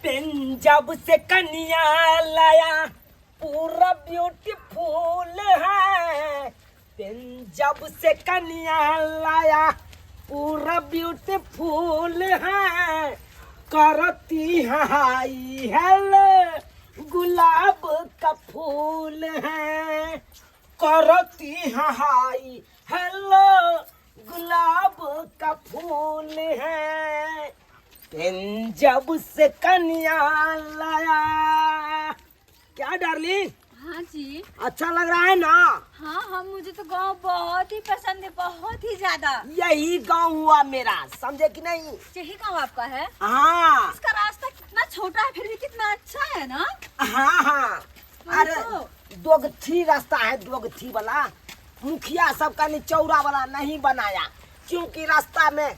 पंजाब से कन्या लाया पूरा ब्यूटीफुल है पंजाब से कन्या लाया पूरा ब्यूटीफुल है करती है हाई हेलो गुलाब का फूल है करती है हाई हेलो गुलाब का फूल है पंजाब से कन्या लाया। क्या डार्लिंग? हाँ जी। अच्छा लग रहा है ना? हाँ हाँ, मुझे तो गांव बहुत ही पसंद है, बहुत ही ज्यादा। यही गांव हुआ मेरा, समझे कि नहीं? यही गांव आपका है? हाँ। इसका रास्ता कितना छोटा है फिर भी कितना अच्छा है ना? हाँ हाँ। वही अरे तो। दोगथी रास्ता है, दोगथी वाला। मुखिया सब का चौड़ा वाला नहीं बनाया क्योंकि रास्ता में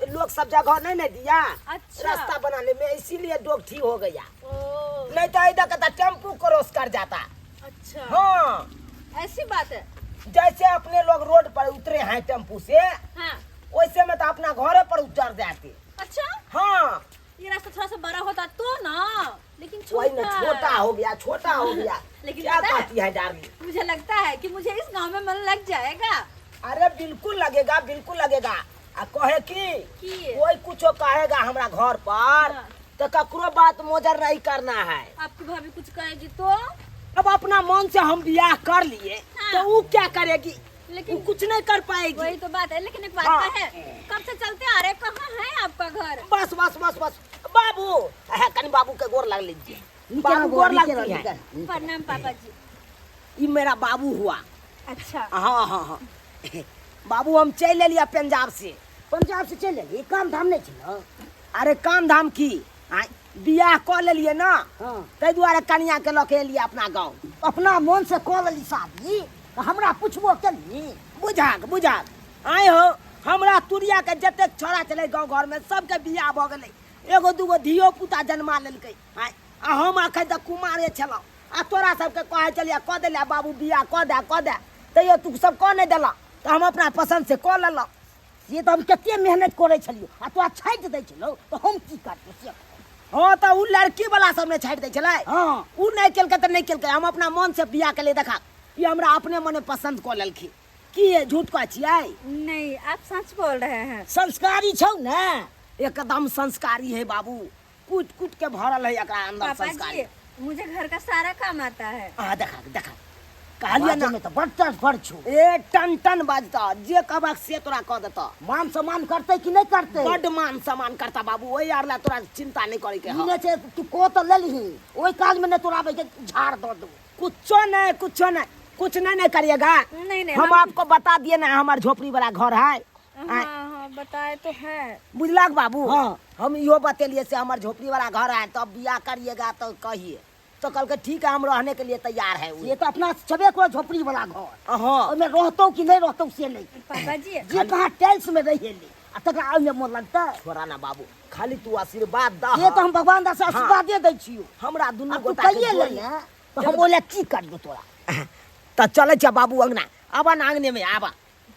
लोग सब जगह नहीं ना दिया। अच्छा। रास्ता बनाने में, इसीलिए दोगथी हो गया। ओ। नहीं तो इधर का टेम्पू क्रॉस कर जाता। अच्छा। हाँ। ऐसी बात है। जैसे अपने लोग रोड पर उतरे हैं टेम्पू से, हाँ, वैसे में तो अपना घरे पर उतर जाते। अच्छा। हाँ। ये रास्ता थोड़ा सा बड़ा होता तो ना, लेकिन वही ना, छोटा छोटा हो गया, छोटा हो गया। लेकिन क्या पता है? कहती है डार्लिंग? मुझे लगता है कि मुझे इस गांव में मन लग जाएगा। अरे बिल्कुल लगेगा, बिल्कुल लगेगा। आ कहे की की? कोई कुछो कहेगा हमरा घर पर, हाँ। तो ककरो बात मोजर नहीं करना है। आपकी भाभी कुछ कहेगी तो? अब अपना मन से हम बियाह कर लिए, हाँ। तो वो क्या करेगी? लेकिन वो कुछ नहीं कर पाएगी। वही तो बात है। लेकिन एक बात हाँ। का है, कब से चलते आ रहे, कहाँ है आपका घर? बस बस बस बस बाबू, है, कनी बाबू के गोर लग लीजिए। नीचे बाबू रहो, गोर नीचे लगती रहो, है। नीचे रहो। प्रणाम पापा जी। ये मेरा बाबू हुआ। अच्छा। हाँ हाँ हाँ बाबू, हम चल लिया पंजाब से। पंजाब से चलि एलियै, काम धाम नहि छै ने? अरे काम धाम की, आँय, बियाह कऽ लेलियै ना, हाँ। ताहि दुआरे कनिया के लऽ के एलियै अपना गाँव। अपना मन से कऽ लेली शादी तऽ हमरा पुछबो केली? बुझाक बुझाक आइ हो, हमरा तुरिया के जतेक छोड़ा छलै गाँव घर में सबके बियाह भऽ गेलै, एगो दूगो धियो पुता जन्मा लेलकै। आँय, आ हम अखन तक कुमारे छलहुँ आ तोरा सबके कहै छलियै कऽ देलियै बाबू बियाह, कऽ दे कऽ दे, तैयो तू सब कऽ नहि देलह, तऽ हम अपना पसन्द से कऽ लेलहुँ। से तऽ हम कते मेहनत करै छलियौ आ तोरा छाटि दै छलौ, तऽ हम की करतौ से? हँ, तऽ ओ लड़की वाला सब नहि छाटि दै छलै। हाँ। ओ नहि केलकै तऽ नहि केलकै, हम अपना मन से बियाह केलियै। देखा, ई हमरा अपने मने पसन्द कऽ लेलखिन। की ये, झूठ कहै छियै? नहीं, आप सच बोल रहे हैं। संस्कारी छौ ने? एकदम संस्कारी है बाबू, कूट कूट के भरल है एकरा अंदर पापा संस्कारी। जी, मुझे घर का सारा काम आता है। हाँ, देखा देखा, कहलियै ना। बाजैमे तऽ बड़ टन छौ। ए टन टन बाजता, जे कहबक से तोरा कह देता। मान सम्मान करतै कि नहि करतै? बड्ड मान सम्मान करता बाबू, ओहि आर ला तोरा चिंता नहीं करे के ई हौ। नहि छै तू को तऽ लेलही, ओहि काजमे नहि तोरा आबै के झाड़ दऽ देबौ। कुछो नहीं, कुछो नहीं, कुछ नहीं, नहीं करिएगा। नहीं नहीं। हम आपको बता दिए ना, हमार झोपड़ी वाला घर है। हाँ हाँ, बताए तो है। बुझलक बाबू? हाँ। हम इहो बतेलिए से हमार झोपड़ी वाला घर है, तब बियाह करिएगा तो कहिए, तो कल के ठीक है, हम रहने के लिए तैयार है। से तऽ अपना छबे करो झोपड़ी वाला घर। हाँ। ओहिमे रहतौ कि नहि रहतौ से नहि। पापा जी। जे कहाँ टाइल्स में रहि एलै आ तकरा ओहिमे मोन लगतै? छोड़ा ना बाबू, खाली तू आशीर्वाद द। से तऽ हम भगवान दास आशीर्वादे दै छियौ। हमरा दुनू आ तू गोटा के कहिए जोड़ी। लेने तऽ हम ओहि लए की करबौ तोरा? तऽ चलै छियै बाबू अंगना, आबा ना अंगने में आबा।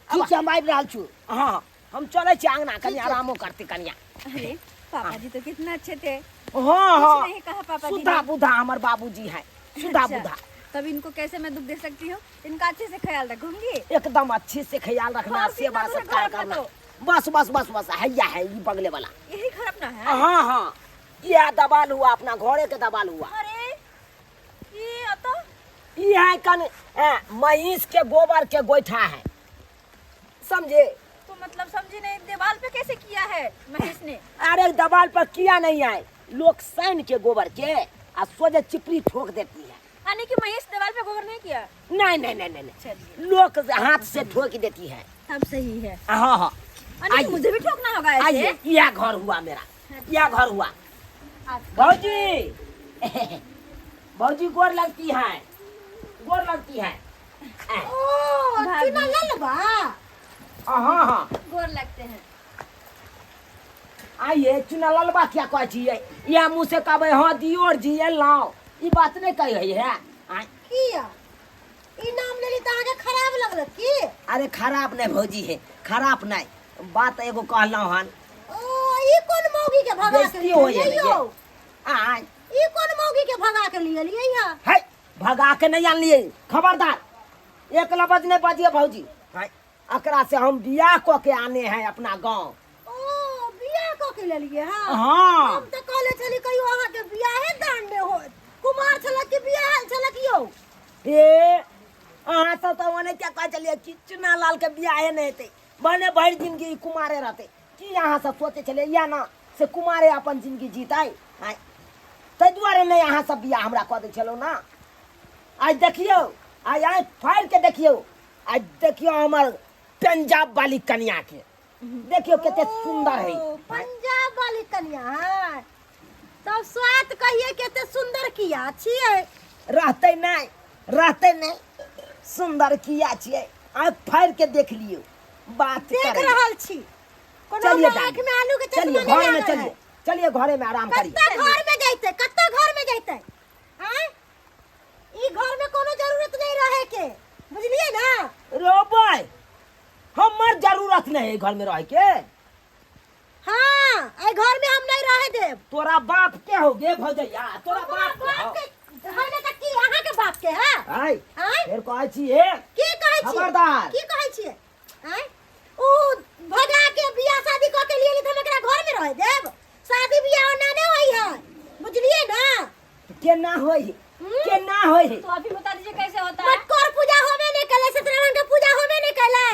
ठीक छै, हम आबि रहल छी। हाँ, हम चलै छियै अंगना, कनि ठीक छै। आरामो करते कनिया। अरे पापा जी तो कितना अच्छे थे। हाँ। कुछ हाँ। नहीं कहा पापा जी सुधा ने। बुधा हमर बाबूजी है, सुधा अच्छा, बुधा। तब इनको कैसे मैं दुख दे सकती हूँ? इनका अच्छे से ख्याल रखूंगी। एकदम अच्छे से ख्याल रखना, हाँ, सेवा कितना दूर सत्कार घर अपना करना। तो? बस बस बस बस, हैया है ई बगले वाला। यही घर अपना है? हाँ हाँ, यह दबाल हुआ, अपना घरे के दबाल हुआ। अरे ये तो ई है कन महींस के गोबर के गोइठा है, समझे? तो मतलब समझे नहीं, दीवार पे कैसे किया है महेश ने? अरे दीवार पर किया नहीं है, लोग सैन के गोबर के आ सोझे चिपरी ठोक देती है। यानी कि महेश दीवार पे गोबर नहीं किया? नहीं नहीं नहीं नहीं नहीं। चलिए। लोग हाथ से ठोक देती है। तब सही है। हाँ हाँ। यानी कि आइए। मुझे भी ठोकना होगा ऐसे? आइए, यह घर हुआ मेरा, यह घर हुआ। भौजी, भौजी गोर लगती है, गोर लगती है। ओ भाभी। चुना ले लेबा। हाँ हाँ। गोर लगते हैं। आइए, चुना ललबा क्या कहै छियै? इएह मुँह से कहबै हाँ दियोर जी एलहुँ, ई बात नहि कहै है? आँय। किया ई नाम लेली तऽ अहाँके खराब लगल की? अरे खराब नहीं भौजी है, खराब नहीं, बात एगो कहलहुँ हन। ओ ई कोन मौगी के भगा के बेइज्जती होइए यौ? आय। ई कोन मौगी के भगा के लिए लिए है? है, भगा के नहीं आनलिए। खबरदार, एक लबज नहीं बजिए भौजी। है, एकरा से हम बियाह कऽ के आने हैं अपना गांव। ओ बियाह कऽ के लेलिए? हाँ। हाँ। हम तऽ कहले छली कहियो अहाँ के बियाहे दान ने होत, कुमार छलक कि बियाह छलक यौ? ए, अहाँ सब तऽ ओने क्या कहै छलियै कि चुना लाल के बियाहे नहि हेतै, भने भरि जिंदगी ई कुमारे रहतै। की अहाँ सब सोचै छलियै इएह ने से कुमारे अपन जिंदगी जीतै? आँय, ताहि दुआरे नहि अहाँ सब बियाह हमरा कऽ दै छलहुँ ने। आइ देखियौ, आइ आँखि फाड़ि के देखियौ, आइ देखियौ हमर पंजाब वाली कनिया के, देखियौ कते सुंदर है। ओ, पंजाब वाली कनिया है तब स्वाद कहिए कते सुंदर किया छियै। रहतै नहि, रहतै नहि, सुंदर किया छियै, आँखि फाड़ि के देख लियौ। बात देख करैया। रहल छी, कोनो चलिए हमरा दादी। आँखि में आलू के चश्मा चलिए नहीं घर में लागल चलिए है। चलिए घरे में आराम करिए। कत्ता घर में जैते, कत्ता घर में जैते? आँय, ई घर में कोनो जरूरत नहीं रहे के, बुझलिए ना? रोबे, हमर जरूरत नहीं है घर में रहे के। हाँ, ए घर में हम नहीं रहे देब। तोरा बाप के हो गे भौजैया? तोरा बाप के बाप हो? के है ना, त की अहाँ के बाप के है? आय। आय। फेर कहै छी हे। की कहै छी? खबरदार। की कहै छी? आय, ऊ भगा के बियाह शादी क के लिए त हम एकरा घर में रहे देब? शादी बियाह ओना नहीं होई है, बुझलिए ना? केना होई? केना होई? तो अभी बता दीजिए कैसे होता है। मटकोर पूजा होबे नहीं कैले, सत्यनारायण के पूजा होबे नहीं कैले,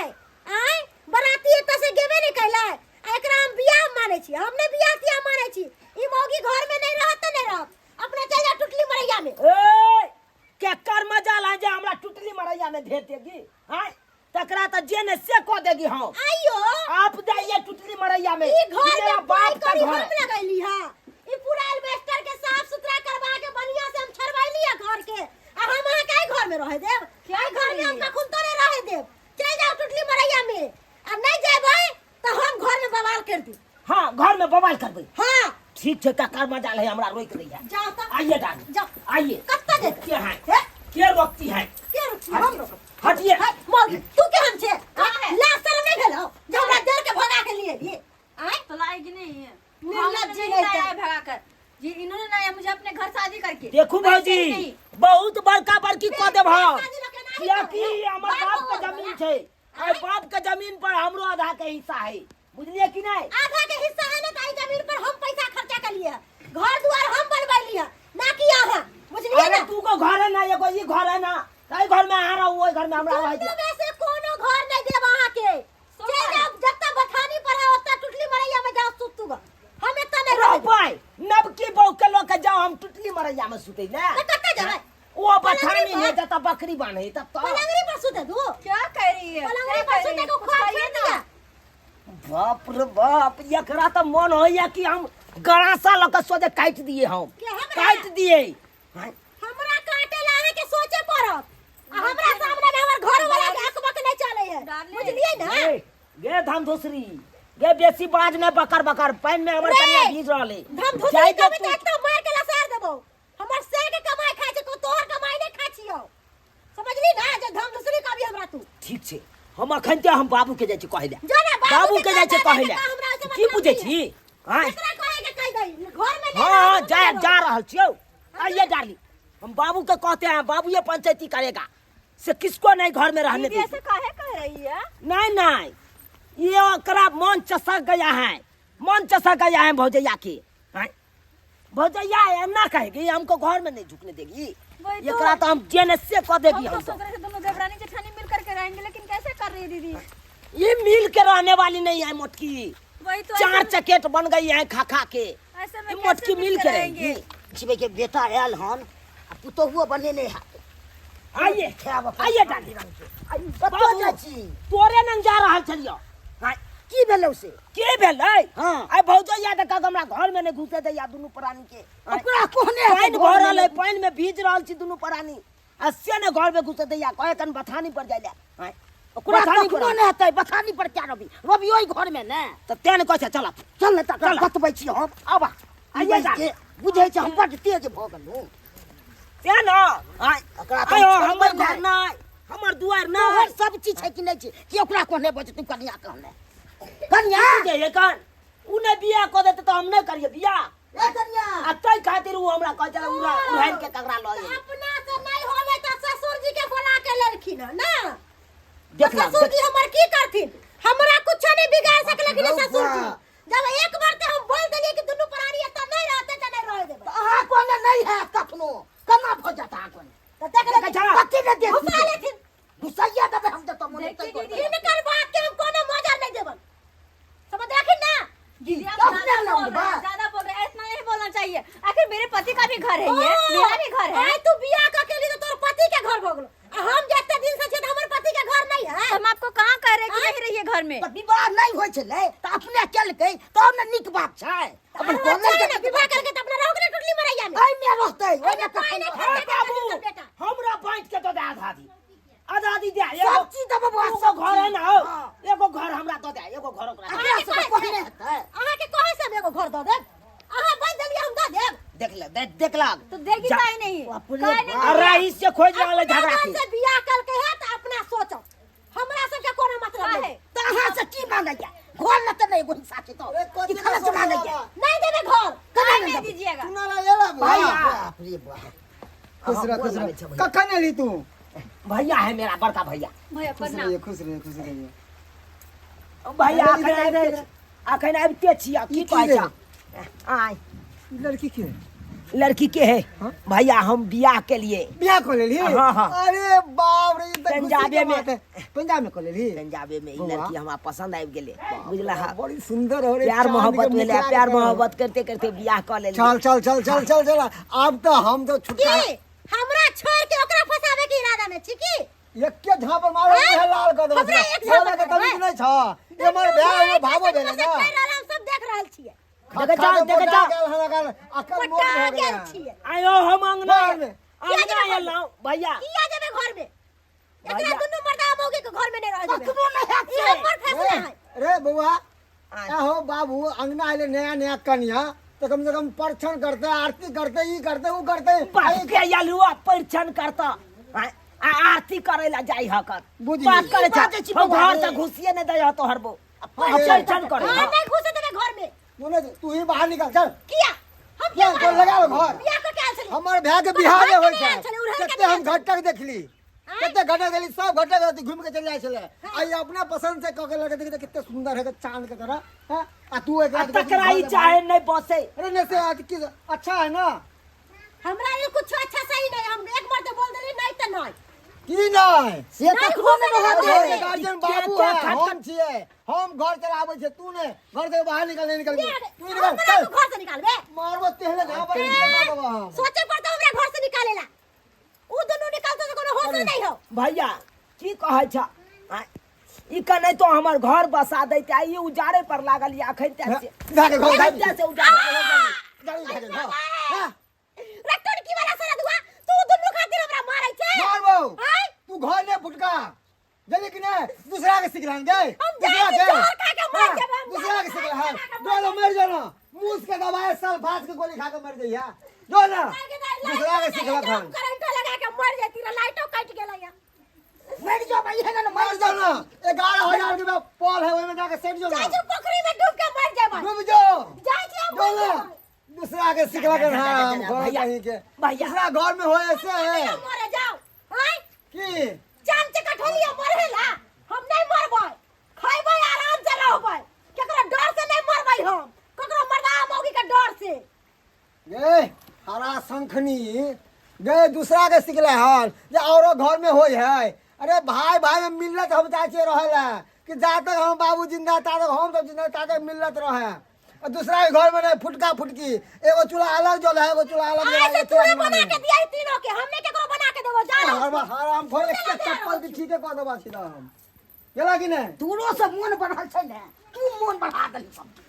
आय बराती एतऽ से गेबे नहीं कैले, आ एकरा हम बियाह मानै छी? हम नहीं बियाह तियाह मानै छी। ई मौगी घर में नहीं रहत त नहीं रहत, अपना चल जा टुटली मरैया में। ए, केकर मजाल है जे हमरा टुटली मरैया में भेज देगी? आय, तकरा त जे ने से कह देगी हम। आइयो। आप जाइए टुटली मरैया में। ई घर ई मेरा में बाप पाई का करी घर हम है। लगैली हा, ई पूरा एल्बेस्टर के साफ सुथरा करवा के बढ़िया से हम छड़वैली हा घर के, आ हम अहाँ के घर में रहे देब? क्या आई घर में हम करी? कखन तो नहीं रहे देब। चल जाओ टुटली मरैया में, आ नहीं जेबै तो हम घर में बवाल कर दी। हाँ, घर में बवाल करबै। हाँ। ठीक छै, ककर मजाल है हमरा रोक दैया? जाओ त। आइए डाली। जाओ। आइए। कत्ता जेबै? के है? हे? के रोकती है? के रोकती? हम रोकब। हटिए। है, मौगी, तू केहन छे? है? लाज शरम नहीं भेलौ जे हमरा डर के भगा के लिए लिए? आँय? तो लाएगी नहीं है। निर्लज्ज हमने नहीं नहीं लाया था। है भगा कर जी, इन्होंने लाया मुझे अपने घर शादी करके। देखू वैसे भौजी, ही नहीं। बहुत बड़का बड़की कऽ देब हम, शादी लऽ के नाही कियाकि करबै। हमर बाप के जमीन छै, आइ बाप के जमीन पर हमरो आधा के हिस्सा है, बुझलिए कि नहीं? आधा के हिस्सा है ना, त जमीन पर हम पैसा खर्चा कर लिए, घर दुआर हम बनबैली है ना कि अहाँ, बुझलिए अरे ना? तू को घर है ना, एगो ई घर है ना, ताहि घर में अहाँ रहू, ओहि घर में हमरा रहै दुनू में से कोनो घर नहीं देब अहाँ के। चल जाओ, जत्ता बथानी पर है ओत्ता टुटली मरैया में जाओ सुतू ग, हम एत्ता नहीं रहब। रोपाई नबकी बहू के लऽ के जाओ हम टुटली मरैया में सुतै ले। त कत्ता जेबै? ओ बथानी पलंगरी में पर? जतऽ बकरी बान्है ततऽ। पलंगरी पर सुते दू? क्या कह रही है? पलंगरी क्या पर कह रही सुते है? को कुछ ख्वाब कहिए छोड़ ना। दिया। बाप रे बाप, एकरा तऽ मन होइया कि हम गड़ासा लऽ के सोझे काटि दिए हम। के हमरा? काटि दिए। हमरा काटे ला अहाँ के सोचे पड़त, आ हमरा सामने में हमर घर वाला के अकबक नहीं चले है, डार्लिंग। बुझलिए ना? ए, गे धम धुसरी गे, बेसी बाज ने बकर बकर, पानि में हमर रे! कनिया भीज रहल है। धम धुसरी जाय दे कभी तू। तो एकटा मार के लसार देबो। हमर से के कमाई खाइ छै, को तोहर कमाई नहीं खाइ छियौ, समझली ना? जे धम धुसरी कभी हमरा तू। ठीक छै, हम अखन ते हम बाबू के जाइ छी कहै ले। जो ना बाबू के जाइ छी कहै ले। हमरा ओहिसे की मतलब बुझै नहीं है। छी? आँय? केकरा कहे के कहि दही, घर में नहीं हाँ रहब, हाँ, हम जा नहीं रहब। जा रहल छियौ। आइए डार्लिंग, हम बाबू के कहते हैं, बाबू ये पंचायती करेगा से किसको नहीं घर में रहने दीदी देगी। ऐसे काहे कह रही है? नहीं नहीं, ये ओकरा मन चसक गया है, मन चसक गया है भौजैया के। आँय? भौजैया एना कहेगी हमको घर में नहीं झुकने देगी। वही तो। एकरा तो हम जेने से कह देगी। हम हम तो तो सोच रहे थे दोनों देवरानी जेठानी मिल करके रहेंगे, लेकिन कैसे कर रही है दीदी? ये मिल के रहने वाली नहीं है मोटकी। वही तो, चार ऐसे चकेट बन गई है खा खा के। ऐसे में ये कैसे मोटकी मिल मिल के के रहेंगे? रहेंगी। छिबै के बेटा आयल हन आ पुतोहुओ बनेने हैत। आइए खायब अपन आइए डाली। कतऽ बाबू, जाइ छी? तोरे नंग जा रहल छलियो। हाँ, की भेलौ से? के भेलै? हाँ। आइ भौजैया देखा हमरा घर में नहीं घुसे दैया दुनू प्राणी के। ओकरा कहने हेतै पानि घर भरल में है, पानि में भीज रहल छी दुनू प्राणी, आ से ने घर में घुसे दैया, कहे कन बथानी पर जाय ले। आँय, ओकरा बथानी पर कखनो आ। नहि हेतै बथानी पर क्या रवि रवि ओहि घर में ने तऽ तें ने कहै छै चल चल ने तकरा चल। बतबै छी हम। आबा आइए जा। के बुझै छै हम बड्ड तेज भऽ गेलहुँ। तें ने आँय, ओकरा तऽ आँय हौ, छोड़बै हमर घर नहि। नहि, हमर दुआरि तोहर नहि। सब चीज छै कि नहि छै कि ओकरा कहने बजतै कनिया कहने कनिया जे एखन उ नहि बियाह कऽ देतै तऽ हम नहि करियै बियाह। ए कनिया आ तै खातिर उ हमरा कहै छलै उड़ा उड़ाइन के ककरा लऽ एलै। अपना से नहीं होले त ससुर जी के बोला के लेलखिन हन ना। देख ला, ससुर जी हमर की करथिन? हमरा कुछो नहीं बिगाड़ सकलखिन रौ ससुर जी। बा। जब एक बार ते हम बोल देलिए कि दुनू प्राणी एतऽ नहीं रहते त नहीं रहे देबै। अहाँ कोने नहीं है कखनो केना भऽ जात अहाँ कोने त देख देखै छह? कथी ने देख घुसा लेथिन। घुसैया देबै हम जतऽ मन देखी तै दीदी। हिनकर बात के हम कोनो मजा नहीं देबन, समझ रखिन ना। दीदी आप अपने ज्यादा लग बोल रहे हैं, बा। ज्यादा बोल रहे हैं, इतना नहीं बोलना चाहिए। आखिर मेरे पति का भी घर है ये, मेरा भी घर है। आय तू बियाह क के लिए तो तोर पति के घर भऽ गेलो, आ हम जते दिन से छियै त हमर पति के घर नहीं है। हम आपको कहाँ कह रहे हैं कि नहीं रहिए घर में? तऽ विवाह नहि होइ छलै तऽ अपने केलकै तब ने नीक बात छै। अपन आरो बोलै छै ने, विवाह करके त अपना रहोगे ने टुटली मरैया में। एहिमे रहतै, ओहिमे एहिमे पाइ कखन नहि हे खर्चा बाबू, करतै बेटा। हमरा बाँटि के दऽ दे आधा आधी, आधा आधी दे। एगो सब चीज देबै बौआ, एगो सब घर है चीज। ना हौ, हाँ। एगो घर हमरा दऽ दे, एगो घर ओकरा दे। एकरा से तऽ पहिने हेतै। अहाँके कहै से हम एगो घर दऽ देब? अहाँ बाँटि देलियै हम दऽ देब? देख ले, देख लाग। तो देगी जा- काहे नहीं? बाप रे काहे नहीं बाप। आ रईस से खोज रहल है अपना झगड़ा मन के। से बियाह करके है त अपना सोचो, हमरा सबके कोनो मतलब काहे? नहीं। तऽ अहाँ से की मांगैया? घर लऽ तऽ नहि एगो हिस्सा छै तऽ अरे कथी की खर्च लऽ मांगैया? नहीं देबै घर। केना काहे नहि नहीं देबै? दीजिएगा? चुना ला एला बौआ। भैया। बाप रे बाप। खुश रह, हाँ, खुश गोर रह। लगै छै भैया। कखन एली तू? भैया है मेरा बड़का भैया। भैया खुश प्रणाम। रहिए, खुश रहिए, खुश रहिए। भैया इधर, अखन इधर, आबिते इधर। अखन आबिते छियै, की ई की कहै रे? छ? आय। ई लड़की के? लड़की के है। हाँ? भैया हम बियाह के लिए। बियाह कऽ लेली? हाँ, हाँ। अरे बाप रे, ई तऽ खुशी पंजाबे के में। बात है। पंजाब में कऽ लेली? पंजाबे में ई बौआ। लड़की हमरा पसंद आबि गेलै, बुझला? बड़ी सुंदर हो रे, प्यार चांद के मोहब्बत भेलै, मुखड़ा प्यार के। मोहब्बत करते करते बियाह कऽ लेलियै। चल चल चल चल चल चल, आब तऽ हम तो छुटका की हमरा छोड़ के ओकरा फंसावे के इरादा में छी की? एके झापर मारो, हैं? मुँह लाल कऽ देबौ। हमरा एक बोले झापर के तमीज मारबै? नहि छ। एमहर भए एमहर भावो भेलै से ना। कहि रहल, हम सब देख रहल छियै। देखै जाओ, देखै जाओ। गेल हन अकल अकल मोट मोटा भऽ गेल गेल। छियै। आयो हम अंगना घर में। अंगना एलहुँ भैया। किया जेबै घर में? एकरा भैया। दुनू मर्दा मौगी के घर में नहीं रह देबै। कखनो नहि हैत ई से। हमर फैसला है। रे बौआ, आय। आहो बाबू, अंगना आइले नया नया कनिया तो कम से कम परछन करते, आरती करते, ई करते, ऊ करते। बाप के यलुआ परिछन करता आय, आ आरती करे ला जाई हकर। बुझली। बात करे बाजै छी छ, हम बौआ घर रे। से घुसिए नहि दै तोहर बो। अरे। परिछन करे। हां, नहीं घुसे देबै घर में। सुने, तू ही बाहर निकल चल। किया? हम किया? किया? तो लगा लो घर। बियाह कऽ के आयल छलियै। हमर भाय के बियाह नहि होइ छै। आयल छलै, उड़हर के कते हम नहि आयल। घटक देखली, कते घटक देखली, सब घटक रहती घूम के चल जाइ छलै। आ ई अपना पसंद से कऽ के लड़के देख किते सुंदर है चांद के तरह हैं? आ तू एक आ तकरा ई चाहे नहि बसे। अरे नहीं से आज की अच्छा है ना। हमरा ये कुछ अच्छा सही नहीं, हम एक बार तो बोल देली नहीं त नहीं। की नहीं? से नहीं, कखनो नहि घुसै रहऽ नहि देबै। देबै। गार्जियन क्या- बाबू क्या है, खट- हम छियै, हम घर चलाबै छियै, तू नहीं घर से बाहर निकल, नहीं निकल, तू निकल हमरा चल। तू घर से निकालबे? मारबो तेहले घाव पर निकल देबो हम। सोचे पड़ता हमरा घर से निकालेला। उ दुनू निकलते तो कोनो होश नहीं हो। भैया की कहै छ? आँय, ई कने तो हमर घर बसा दैते, आ ई उजाड़े पर लागल ये अखन तक से। जा के घर, जा अखन तक से उजाड़े पर लागल ये। जा के घर, हां। रे टोटकी वाला सारा दुआ, तू दुनू खातिर हमरा मारै छै। मारबो। आँय? तू घर ने फुटका जल्दी कि नहीं दूसरा के सिखलान गए। हम दूसरा जाइ छी, के जहर खा के मर हाँ, जेबै हम, दूसरा के जहर सिखला खा है के मर जो मर जाना मूस के दवाई सल्फास के गोली खा के मर जइया जो ना दूसरा के सिखला खान। करंट लगा के मर जैती रे, लाइटो कट गेलै या। मरि जाओ भाई, है ना, मर जाओ ना। 11,000 रुपया पॉल है, ओहिमे जाके सेट जो ना। जाइ छी पोखरी में डूब के मर जेबै। डूब जो। जाइ छी हम, जो मर ना जेबै। दूसरा के सिखला के। हाँ, हम घर भैया, कहीं के भैया। दूसरा घर में हो ऐसे है। मरे जाओ। आँय? की चाम से कठोलिया मरेला हम नहीं मरबै, खैबै आराम से रहबै, केकरो डर से नहीं मरबै हम, केकरो मर्दा मौगी के डर से। गे हरा शंखनी गे, दूसरा के सिखले हन जे औरो घर में होय है। अरे भाई भाई में मिलत हम चाहे छियै रहै ला कि जा तक हम बाबू जिंदा ता तक हम सब जिंदा ता तक मिलत रहे, और दूसरा के घर में नहीं फुटका फुटकी, एगो चूल्हा अलग जल है, एगो चूल्हा अलग जल आइ है, से एगो तूहे चूल्हा बना नहीं। के दिया तीनों के, हमने केकरो बना के देबो जा। हराम खोर एक चप्पल के ठीके कऽ देबा सीधा हम गेला कि नहीं? तोरो से मोन बढ़ल छै ने, तू मोन बढ़ा देली सबके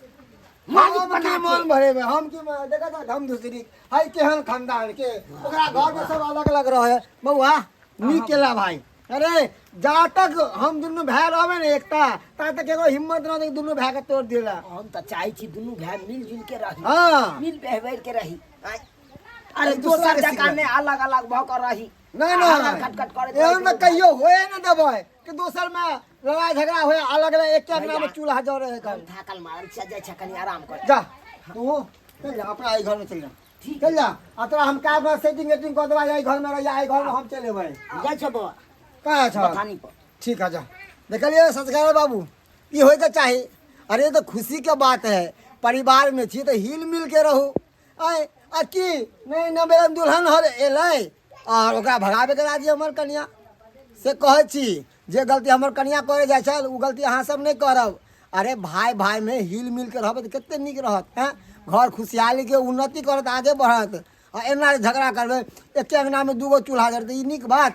मालिक हम बना की के। मोन भरेबै हम की देखा था हम दूसरी हाय केहन खानदान के ओकरा घर में सब अलग अलग रहे। बौआ नीक केला भाई। अरे जा तक हम दुनू भाय रहबै ने एकता ता तक एगो हिम्मत न दुनू भाय के तोड़ देला। हम तऽ चाहै छी दुनू भाय मिलजुल के रही। हाँ। मिल बहबैर के रही। आँय। अरे एक दूसरा दोसर के जकाँ सिखबै। नहि अलग अलग भऽ कऽ रही। नहीं आ नहीं हल्ला खटखट करैत एहन रहै में कहियो होए न देबै कि दोसर में लड़ाई झगड़ा होए, अलग अलग एक अंगना में भैया। चूल्हा जरे है। हम थाकल मारल छियै, जाइ छियै कनि आराम कर। जा तू चल जा अपना एहि घर में चल जा। चल जा आ तोरा हम काल्हि खुना सेटिंग वेटिंग कऽ देबा, एहि घर में रहिया, एहि घर में हम चलि एबै। जाइ छौ बौआ। कहाँ छौ? बथानी पर। ठीक है जा। देखलिए संस्कार बाबू, ई होइके चाही। अरे तो खुशी के बात है, परिवार में छी तो हिल मिल के रहू। आय आ की नहीं न मेरा दुल्हन हर एलै और ओकरा भगाबे के राजी हमर कनिया से। कहै छी जे गलती हमर कनिया करे जाइ छल ओ गलती अहाँ सब नहि करब। अरे भाई भाई में हिल मिल के रहबै तऽ कते नीक रहत। हैं घर खुशहाली के उन्नति करत, आगे बढ़त। आ एना जे झगड़ा करबै, एके अंगना में दूगो चूल्हा जरतै, ई नीक बात?